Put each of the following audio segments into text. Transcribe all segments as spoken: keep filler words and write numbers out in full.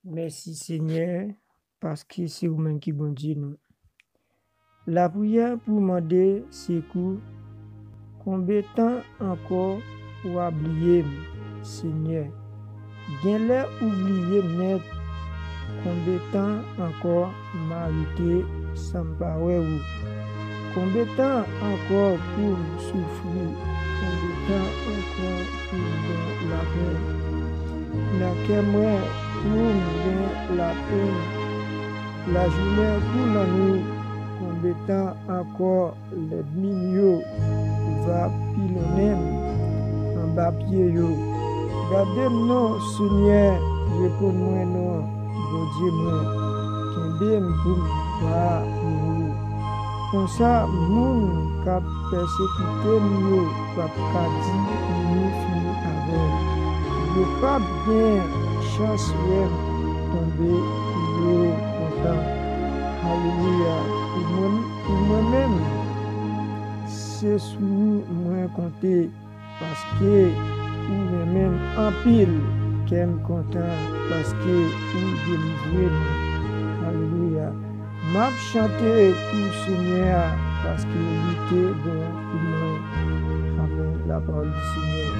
Mèsi, Senyè, paske se ou menm ki Bondye nou. Lapriyè pou mande sekou. Konbe tan ankò w a bliye m, Senyè? Genlè ou bliye m nèt. Konbe tan ankò m a rete san m pa wè ou? Konbe tan ankò pou m soufri? Konbe tan ankò pou m gen lapenn nan kè mwen, pou m gen lapenn lajounen kou lannwit? Konbe tan ankò lènmi m yo va pilonnen m anba pye yo? Gade m non, Senyè, reponn mwen non, Bondye mwen, kenbe m pou m pa mouri. Konsa, moun k ap pèsekite m yo p ap ka di nou fini avè l. Yo p ap gen chans wè m tonbe pou yo kontan. Alelouya! Pou mwen, pou mwen menm, se sou ou mwen konte, paske ou renmen m anpil. Kè m kontan, paske ou delivre m. Alelouya! M ap chante pou Senyè a, paske li te bon pou mwen. Amèn. La parole du Seigneur.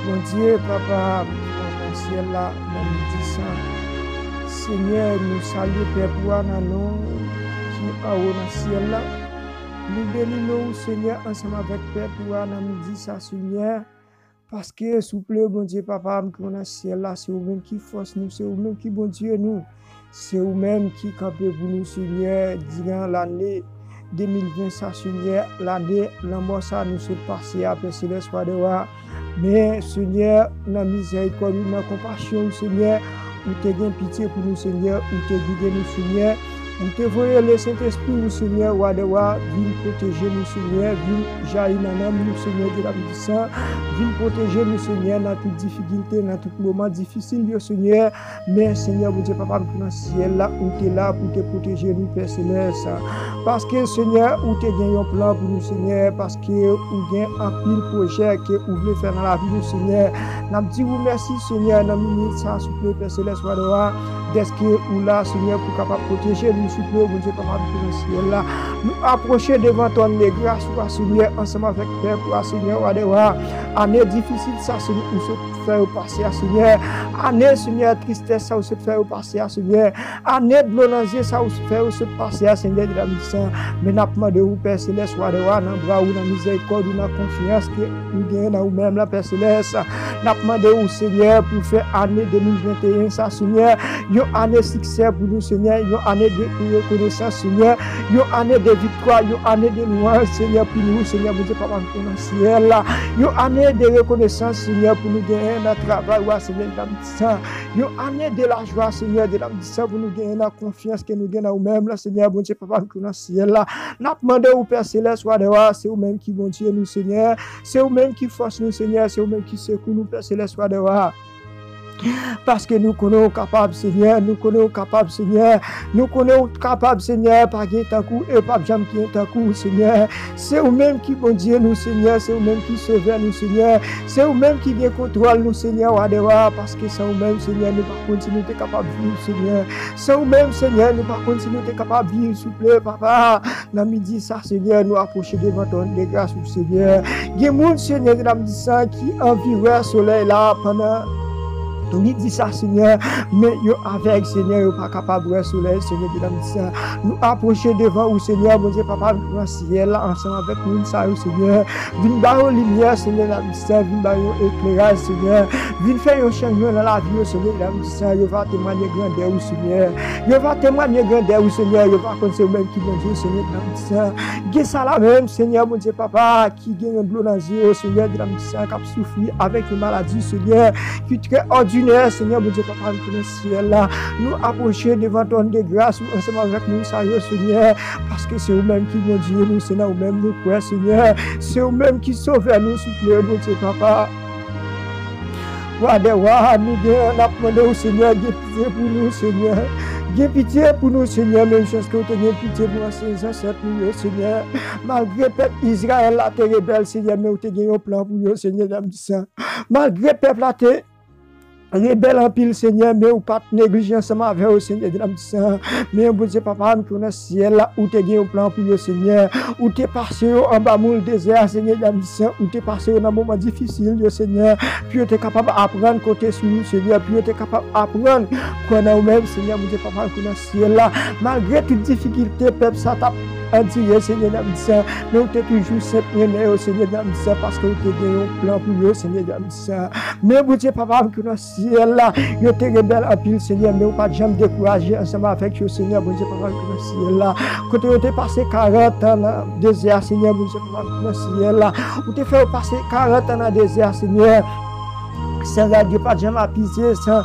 Bondye, Papa, ki nan syèl la, nan midi sa, Senyè, nou salye pèp ou a nan non ki anwo nan syèl la. Nou beni non ou, Senyè, ansanm avèk pèp ou a nan midi sa, Senyè. Paske, souple, Bondye Papa m ki nan syèl la, se ou menm ki fòs nou, se ou menm ki Bondye nou. Se ou menm ki kanpe pou nou, Senyè, diran lane de mil ven sa, Senyè, lane lanmò sa nou sot pase a, Pè Selès, Wa dè wa. Men, Senyè, nan mizèrikòd ou, nan konpasyon ou, Senyè, ou te gen pitye pou nou, Senyè, ou te gide nou, Senyè. Ou te voye Lesentespri ou, Senyè, Wa dè wa, vin pwoteje nou, Senyè, vin jayi nan nanm nou, Senyè, Dye Labidi San, vin pwoteje nou, Senyè, nan tout difikilte, nan tout moman difisil yo, Senyè. Men, Senyè, Bondye Papa m ki nan syèl la, ou te la pou te pwoteje nou, Pè Selès. Paske, Senyè, ou te gen yon plan pou nou, Senyè, paske ou gen anpil pwojè ke ou vle fè nan lavi nou, Senyè. N ap di ou mèsi, Senyè, nan minit sa, souple, Pè Selès, Wa dè wa, dèske ou la, Senyè, pou kapab pwoteje nou, souple, Bondye Papa m ki nan syèl la. Nou apwoche devan twòn de gras ou a, Senyè, ansanm avèk pèp ou a, Senyè, Wa dè wa. Ane difisil sa, Senyè, ou sot fè yo pase a, Senyè. Ane, Senyè, tristès sa, ou sot fè yo pase a, Senyè. Ane dlo nan zye sa, ou fè yo sot pase a, Senyè, Dye Labidi San. Men n ap mande ou, Pè Selès, Wa dè wa, nan bra ou, nan mizèrikòd ou, nan konfyans ke nou genyen nan ou menm la, Pè Selès. N ap mande ou, Senyè, pou fè ane de mil venteyen sa, Senyè, yon ane siksè pou nou, Senyè, yon ane de rekonesans, Senyè, yon ane de viktwa, yon ane de lwanj, Senyè, pou nou, Senyè, Bondye Papa m ki nan syèl la, yon ane de rekonesans, Senyè, pou nou genyen nan travay ou a, Senyè, Dye Labidi San, yon ane de lajwa, Senyè, Dye Labidi San, pou nou genyen nan konfyans ke nou gen nan ou menm la, Senyè, Bondye Papa m ki nan syèl la. N ap mande ou, Pè Selès, Wa dè wa, se ou menm ki Bondye nou, Senyè. Se ou menm ki fòs nou, Senyè. Se ou menm ki sekou nou, Pè Selès, Wa dè wa. Paske nou konnen ou kapab, Senyè. Nou konnen ou kapab, Senyè. Nou konnen ou kapab, Senyè. Pa gen tankou e p ap janm gen tankou ou, Senyè. Se ou menm ki Bondye nou, Senyè. Se ou menm ki Sovè nou, Senyè. Se ou menm ki gen kontwòl nou, Senyè, Wa dè wa. Paske san ou menm, Senyè, nou pa konn si nou te kapab viv, Senyè. San ou menm, Senyè, nou pa konn si nou te kapab viv, souple, Papa. Nan midi sa, Senyè, nou apwoche devan twòn de gras ou, Senyè. Gen moun, Senyè, Dye Labidi San, ki anvi wè solèy la pandan midi sa, Senyè. Men yo avèg, Senyè, yo pa kapab wè solèy, Senyè, Dye Labidi San. Nou apwoche devan ou, Senyè, Bondye Papa, nou pran syèl la ansanm avèk moun sa yo, Senyè. Vin ba yo limyè, Senyè, Dye Labidi San, vin ba yo ekleraj, Senyè. Vin fè yon chanjman nan lavi yo, Senyè, Dye Labidi San. Yo va temwanye grandè ou, Senyè. Yo va temwanye grandè ou, Senyè. Yo va konn se ou menm ki Bondye, Senyè, Dye Labidi San. Gen sa la menm, Senyè, Bondye Papa, ki gen yon dlo nan zye yo, Senyè, Dye Labidi San, k ap soufri avèk yon maladi, Senyè, ki trè òdinè, Senyè, Bondye Papa, m ki nan syèl la. Nou apwoche devan twòn de gras ou ansanm avèk moun sa yo, Senyè, paske se ou menm ki Bondye nou, se nan ou menm nou kwè, Senyè. Se ou menm ki Sovè nou, souple, Bondye Papa. Wa dè wa, nou gen, n ap mande w, Senyè, gen pitye pou nou, Senyè. Gen pitye pou nou, Senyè, menm jan ke w te gen pitye pou ansyen zansèt nou yo, Senyè. Malgre pèp Izrayèl la te rebèl, Senyè, men w te gen yon plan pou yo, Senyè, Dye Labidi San. Malgre pèp la te rebèl anpil, Senyè, men ou pa t neglije ansanm avè yo, Senyè, Dyablis la. Men, Bondye Papa m ki nan syèl la, ou te gen yon plan pou yo, Senyè. Ou te pase yo anba moul dezè a, Senyè, Dyablis la. Ou te pase yo nan moman difisil yo, Senyè. Pou yo te kapab aprann konte sou ou, Senyè. Pou yo te kapab aprann kwè nan ou menm, Senyè, Bondye Papa m ki nan syèl la. Malgre tout difikilte pèp sa t ap andire, Senyè, Dyablis la, men ou te toujou senp renmen yo, Senyè, Dyablis la, paske ou te gen yon plan pou yo, Senyè, Dyablis la. Men, Bondye Papa m ki nan syèl la, yo te rebèl anpil, Senyè, men ou pa t janm dekouraje ansanm avèk yo, Senyè, Bondye Papa m ki nan syèl la. Kote yo te pase karant an nan dezè a, Senyè, Bondye Papa m ki nan syèl la, ou te fè yo pase karant an nan dezè a, Senyè, san rad yo pa t janm apize, san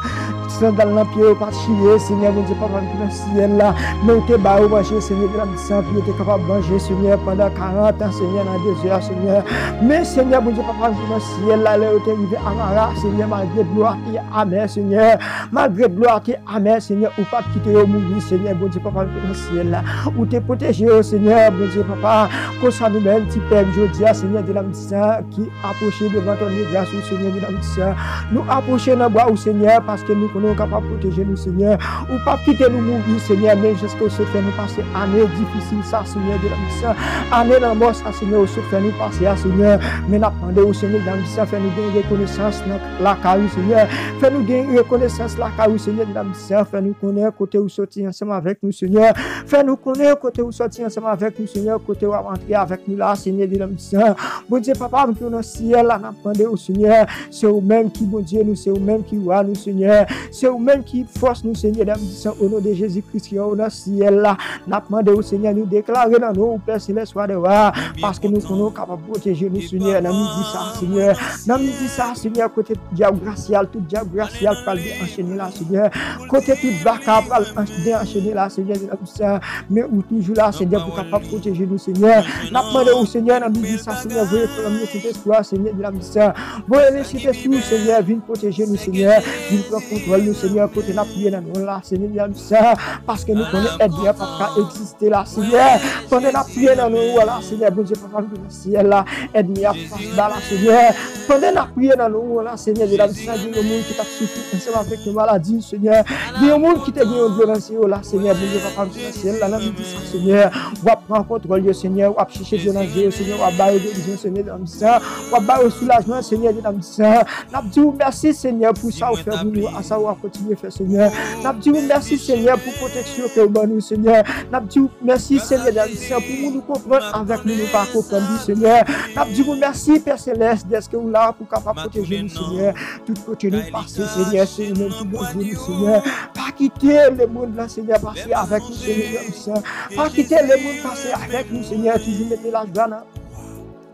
sandal nan pye yo pa t chire, Senyè, Bondye Papa m ki nan syèl la. Men ou te ba yo manje, Senyè, Dyablis la, pou yo te kapab manje, Senyè, pandan karant an, Senyè, nan dezè a, Senyè. Men, Senyè, Bondye Papa m ki nan syèl la, lè yo te rive a Mara, Senyè, malgre dlo a te amè, Senyè, malgre dlo a te amè, Senyè, ou pa t kite yo mouri, Senyè, Bondye Papa m ki nan syèl la. Ou te pwoteje yo, Senyè, Bondye Papa. Konsa nou menm, ti pèp, jodi a, Senyè, Dyablis la, ki apwoche devan twòn de gras ou, Senyè, Dyablis la. Nou apwoche nan bra ou, Senyè, paske nou konnen ou kapab pwoteje nou, Senyè. Ou p ap kite nou mouri, Senyè, men jiskaske ou sot fè nou pase ane difisil sa, Senyè, Dyablis la. Ane lanmò sa, Senyè, ou sot fè nou pase a, Senyè. Men n ap mande ou, Senyè, Dyablis la, fè nou gen rekonesans nan lakay ou, Senyè. Fè nou gen rekonesans lakay ou, Senyè, Dyablis la. Fè nou konnen kote ou soti ansanm avèk nou, Senyè. Fè nou konnen kote ou soti ansanm avèk nou, Senyè, kote w ap antre avèk nou la, Senyè, Dyablis la. Bondye Papa m ki nan syèl la, n ap mande ou, Senyè. Se ou menm ki Bondye nou, se ou menm ki wa nou, Senyè. Se ou menm ki fòs nou, Senyè, Dyablis la, o non de Jezi Kris ki anwo nan syèl la. N ap mande ou, Senyè, nou deklare nan non ou, Pè Selès, Wa dè wa, paske nou konnen ou kapab pwoteje nou, Senyè, nan midi sa, Senyè. Nan midi sa, Senyè, kote dyab rasyal, tout dyab rasyal pral deanchene la, Senyè. Kote tout baka pral anch-, deanchene la, Senyè, Dyablis la. Men ou toujou la, Senyè, pou kapab pwoteje nou, Senyè. N ap mande ou, Senyè, nan midi sa, Senyè, voye flanm yo, Sentespri a, Senyè, Dyablis la. Voye Lesentespri ou, Senyè, vin pwoteje nou, Senyè. Vin pran kontwòl nou, Senyè, kote n ap priye nan non la, Senyè, Dyablis la. Paske nou konnen ènmi a p ap ka egziste la, Senyè. Pandan n ap priye nan non ou la, Senyè, Bondye Papa m ki nan syèl la, ènmi a fas ba la, Senyè. Pandan n ap priye nan non ou la, Senyè, Dyablis la, gen yon moun ki t ap soufri ansanm avèk yon maladi, Senyè. Gen yon moun ki te gen yon dlo nan zye yo la, Senyè, Bondye Papa m ki nan syèl la, nan midi sa, Senyè, w ap pran kontwòl yo, Senyè, w ap chèche dlo nan zye yo, Senyè, w ap ba yo gerizon, Senyè, Dyablis la, w ap ba yo soulajman, Senyè, Dyablis la. N ap di w mèsi, Senyè, pou sa ou fè pou nou, a sa ou ap kontinye fè, Senyè. N ap di w mèsi, Senyè, pou pwoteksyon ke ou ban nou, Senyè. N ap di w mèsi, Senyè, Dyablis la, pou moun ou konprann avèk moun ou pa konprann li, Senyè. N ap di w mèsi, Pè Selès, dèske ou la pou kapab pwoteje nou, Senyè. Tout kote nou pase, Senyè, se ou menm ki Bondye nou, Senyè. Pa kite lemonn nan, Senyè, pase avèk nou, Senyè, Dyablis la. Pa kite lemonn pase avèk nou, Senyè. Toujou mete lajwa nan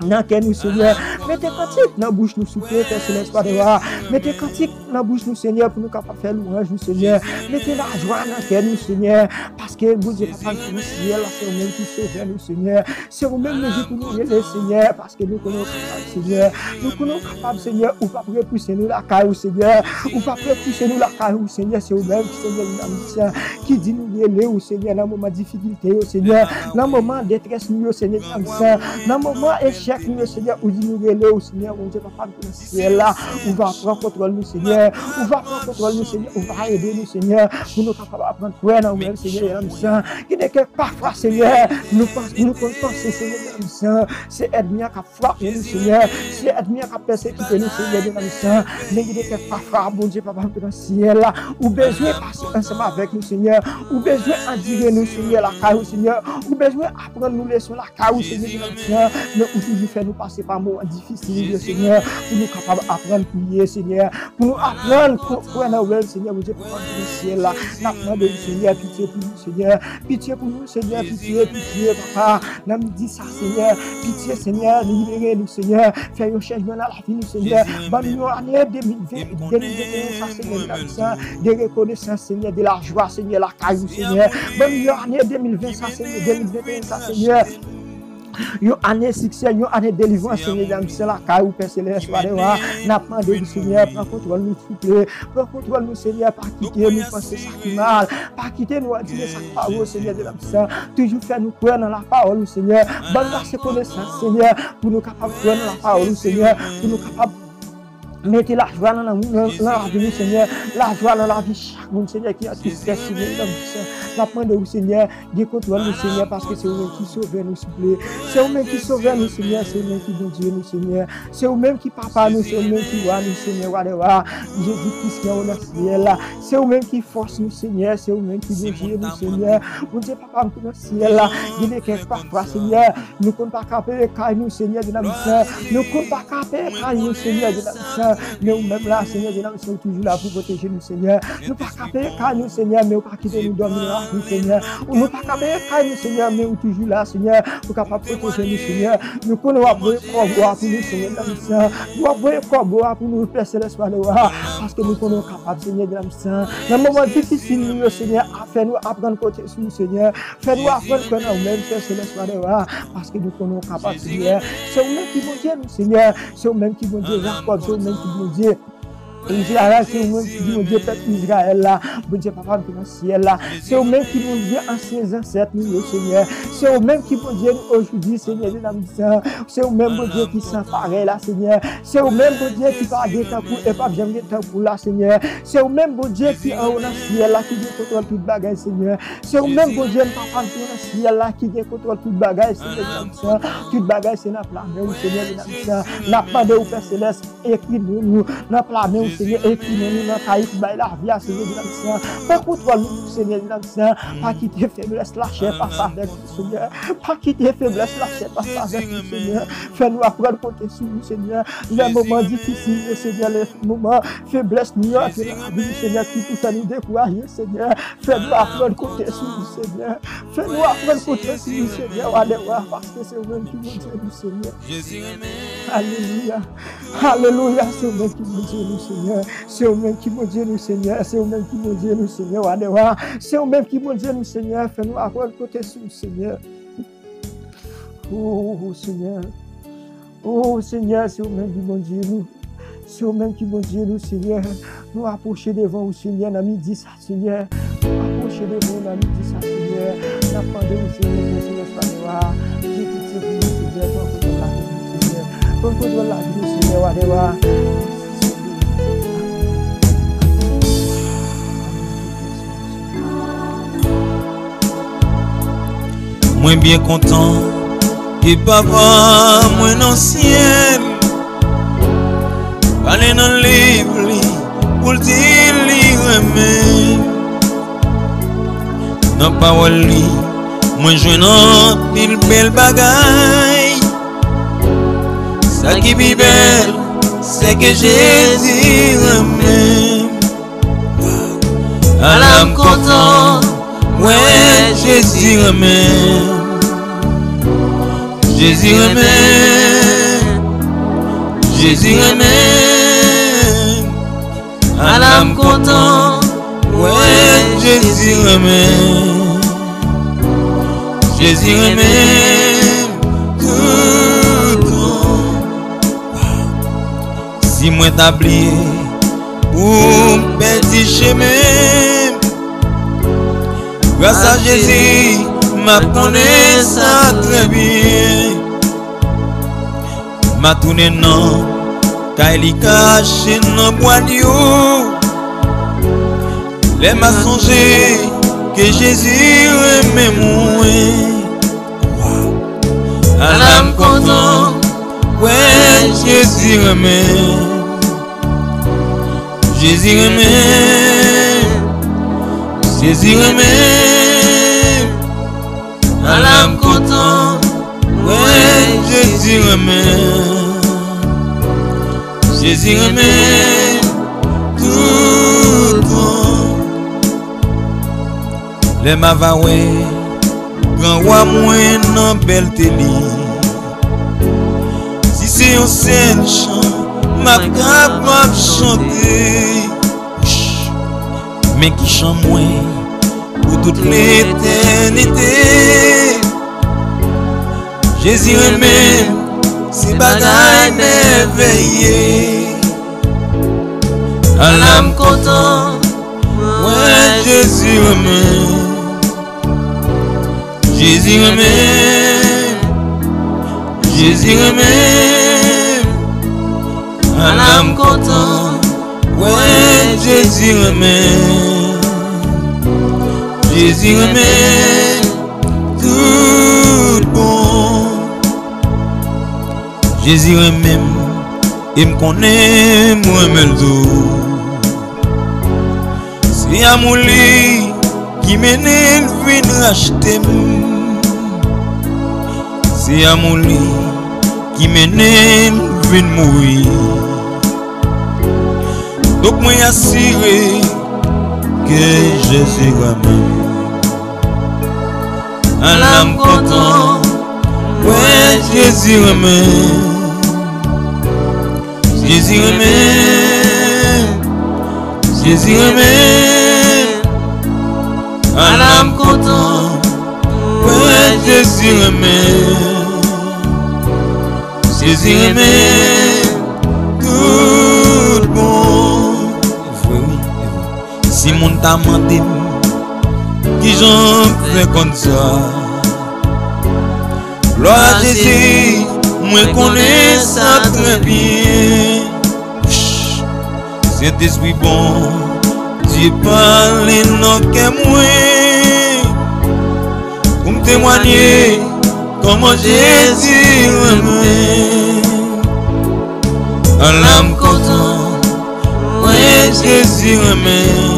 nan kè nou, Senyè. Mete kantik nan bouch nou, souple, Pè Selès, Wa dè wa. Mete kantik nan bouch nou, Senyè, pou nou kapab fè lwanj ou, Senyè. Mete lajwa nan kè nou, Senyè, paske Bondye Papa m ki nan syèl la, se ou menm ki sovè nou, Senyè. Se ou menm nou di pou nou rele, Senyè, paske nou konnen ou kapab, Senyè. Nou konnen ou kapab, Senyè. Ou p ap repouse nou lakay ou, Senyè. Ou p ap repouse nou lakay ou, Senyè. Se ou menm, Senyè, nou nan misyon ki di nou rele ou, Senyè, nan moman difikilte yo, Senyè, nan moman detrès nou yo, Senyè, nan moman echèk nou yo, Senyè, ou di nou rele ou, Senyè, Bondye Papa m ki nan syèl la, ou va pran kontwòl nou, Senyè, ou va pran kontwòl nou, Senyè, ou va ede nou, Senyè, pou nou kapab aprann kwè nan ou menm, Senyè, nan misyon. Gen de kèk pafwa, Senyè, nou pans-, nou konn panse, Senyè, nan misyon, se ènmi an k ap frape nou, Senyè. Se ènmi an k ap pèsekite nou, Senyè, Dyablis la. Men gen de kèk pafwa, Bondye Papa m ki nan syèl la, ou bezwen pase ansanm avèk nou, Senyè. Ou bezwen andire nou, Senyè, lakay ou, Senyè. Ou bezwen aprann nou leson lakay ou, Senyè, Dyablis la. Men ou toujou fè nou pase pa moman difisil yo, Senyè, pou nou kapab aprann priye, Senyè. Pou nou aprann kwè nan ou menm, Senyè, Bondye Papa m ki nan syèl la. N ap mande ou, Senyè, pitye pou nou, Senyè. Pitye pou nou, Senyè, pitye, pitye, Papa. Nan midi sa, Senyè, pitye, Senyè, libere nou, Senyè. Fè yon chanjman nan lavi nou, Senyè. Ban nou yon ane de mil ven, de mil ven e en sa, Senyè, de la pwisans, de rekonesans, Senyè, de lajwa, Senyè, lakay ou, Senyè. Ban nou yon ane de mil ven sa, Senyè, de mil ven e en sa, Senyè. Yon ane siksè, yon ane delivrans, Senyè, nan misyon lakay ou, Pè Selès, Wa dè wa. N ap mande ou, Senyè, pran kontwòl nou, souple. Pran kontwòl nou, Senyè, pa kite nou panse sa ki mal. Pa kite nou andire sa k pa bon, Senyè, de la misyon. Toujou fè nou kwè nan lapawòl ou, Senyè. Ban nou ase konesans, Senyè, pou nou kapab kwè nan lapawòl ou, Senyè, pou nou kapab Mete lajwa nan, nan, nan, nan lavi nou, Senyè. Lajwa nan lavi chak moun, Senyè, ki an tristès, Senyè, nan vi sa. N ap mande w, Senyè, gen kontwòl nou, Senyè, paske se ou menm ki sove nou, souple. Se ou menm ki sove nou, Senyè. Se ou menm ki Bondye nou, Senyè. Se ou menm ki papa nou, se ou menm ki wa nou, Senyè, wa dè wa. Jezi Kris ki anwo nan syèl la. Se ou menm ki fòs nou, Senyè. Se ou menm ki Bondye nou, Senyè. Bondye papa m ki nan syèl la. Gen de kèk pafwa, Senyè. Nou konn pa ka peye kay nou, Senyè, de nan mitan. Nou konn pa ka peye kay nou, Senyè, de nan mitan. Men ou menm la, Senyè, de nan mitan, ou toujou la pou pwoteje nou, Senyè. Nou pa ka peye kay nou, Senyè, men ou pa kite nou dòmi nan lavi, Senyè. Ou nou pa ka peye kay nou, Senyè, men ou toujou la, Senyè, pou kapab pwoteje nou, Senyè. Nou konnen w ap voye kòbo a pou nou, Senyè, de nan mitan. W ap voye kòbo a pou nou, Pè Selès, wa dè wa, paske nou konnen w kapab, Senyè, de nan mitan. Nan moman difisil nou yo, Senyè, a fè nou aprann konte sou ou, Senyè. Fè nou aprann kwè nan ou menm, Pè Selès, wa dè wa, paske nou konnen w kapab, Senyè. Se ou menm ki Bondye nou, Senyè. Se ou menm ki Bondye Jakòb, se ou menm ki Bondye Izrayèl, se ou menm ki Bondye pèp Izrayèl la. Bondye papa m ki nan syèl la. Se ou menm ki Bondye ansyen zansèt nou yo, Senyè. Se ou menm ki Bondye nou ojouvi, Senyè, de nan mitan. Se ou menm Bondye ki san parèy la, Senyè. Se ou menm Bondye ki pa gen tankou e p ap janm gen tankou la, Senyè. Se ou menm Bondye ki anwo nan syèl la, ki gen kontwòl tout bagay, Senyè. Se ou menm Bondye m papa m ki nan syèl la, ki gen kontwòl tout bagay, Senyè, de nan mitan. Tout bagay se nan pla men ou, Senyè, de nan mitan. N ap mande ou, Pè Selès, ekri non nou nan pla men ou, Senyè, ekri non nou nan kaye ki bay lavi a, Senyè, de nan mitan. Pran kontwòl nou, Senyè, de nan mitan. Pa kite feblès lachè pase avèk nou, Senyè. Pa kite feblès lachè pase avèk nou, Senyè. Fè nou aprann konte sou ou, Senyè. Lè moman difisil yo, Senyè, lè moman feblès nou yo antre nan lavi nou, Senyè, ki pou fè nou dekouraje, Senyè. Fè nou aprann konte sou ou, Senyè. Fè nou aprann konte sou ou, Senyè, wa dè wa, paske se ou menm ki Bondye nou, Senyè. Alelouya. Alelouya, se ou menm ki Bondye nou, Senyè. Se ou menm ki Bondye nou, Senyè. Se ou menm ki Bondye nou, Senyè, wa dè wa. Se ou menm ki Bondye nou, Senyè. Fè nou aprann konte sou ou, Senyè. O, Senyè. O, Senyè, se ou menm ki Bondye nou. Se ou menm ki Bondye nou, Senyè. Nou apwoche devan ou, Senyè, nan midi sa, Senyè. Nou apwoche devan ou nan midi sa, Senyè. N ap mande ou, Senyè, Pè Selès, wa dè wa, gen pitye pou nou, Senyè, pran kontwòl lavi nou, Senyè. Pran kontwòl lavi nou, Senyè, wa dè wa. Mwen byen kontan ke Papa mwen nan syèl pale nan liv li pou l di li renmen m. Nan pawòl li, mwen jwenn anpil bèl bagay. Sa ki pi bèl, se ke Jezi renmen m. Ala m kontan, wè Jezi renmen m. Jezi renmen m. Jezi renmen m. Ala m kontan, wè Jezi renmen m. Jezi renmen m toutan. Si mwen ta bliye pou m pèdi chemen m, gras a Jezi, m ap konnen sa trè byen. M a tounen nan kay li kache nan bwa l yo. Lè m a sonje ke Jezi renmen mwen. Ala m kontan, wè Jezi renmen. Jezi renmen. Jezi renmen. Ala m kontan, wè Jezi renmen. Jezi renmen toutan. Lè m ava wè gran wa mwen nan bèlte li. Si se yon sèl chan, m ap kapab chante. Men ki chan mwen pou tout letènite. Jezi renmen m, se bagay mèvèye. Ala m kontan, wè Jezi renmen m. Jezi renmen m. Jezi renmen m. Ala Ann kontan, wè Jezi renmen. Jezi renmen tout bon. Jezi renmen m, e m konnen m renmen l tou. Se amou li ki mennen l vin rachte m. Se amou li ki mennen l vin mouri. Donk mwen asire ke Jezi renmen m. Ala m kontan, wè Jezi renmen. Jezi renmen, Jezi renmen. Ala m kontan, wè Jezi renmen. Jezi renmen tout bon. E vre wi, e vre. Si moun ta mande m kijan m fè konn sa, glwa a Jezi, mwen konnen sa trè byen. Sentespri Bondye pale nan kè mwen pou m temwanye kòman Jezi renmen. Ala m kontan, wè Jezi renmen.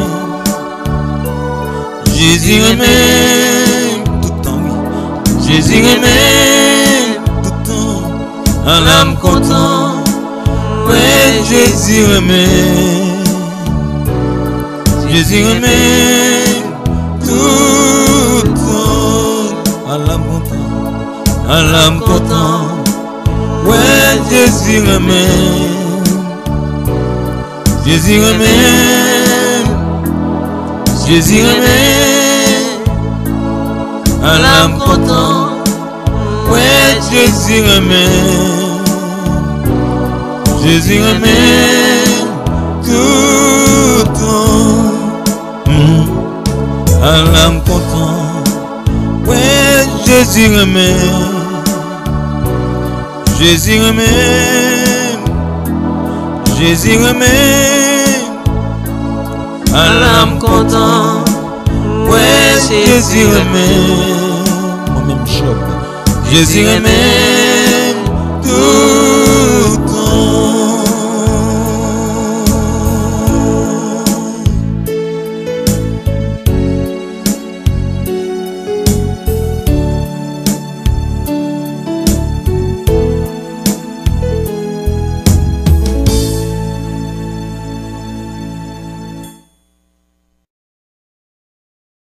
Jezi renmen m toutan, wi. Jezi renmen m toutan. Ala m kontan, wè Jezi renmen. Jezi renmen m toutan. Ala m kontan, ala m kontan, wè Jezi renmen. Jezi renmen, Jezi renmen. Ala m kontan, wè Jezi renmen. Jezi renmen toutan. Hmm. Ala m kontan, wè Jezi renmen. Jezi renmen m, Jezi renmen m. Ala m kontan, wè Jezi renmen. Mwen menm Jòb. Jezi renmen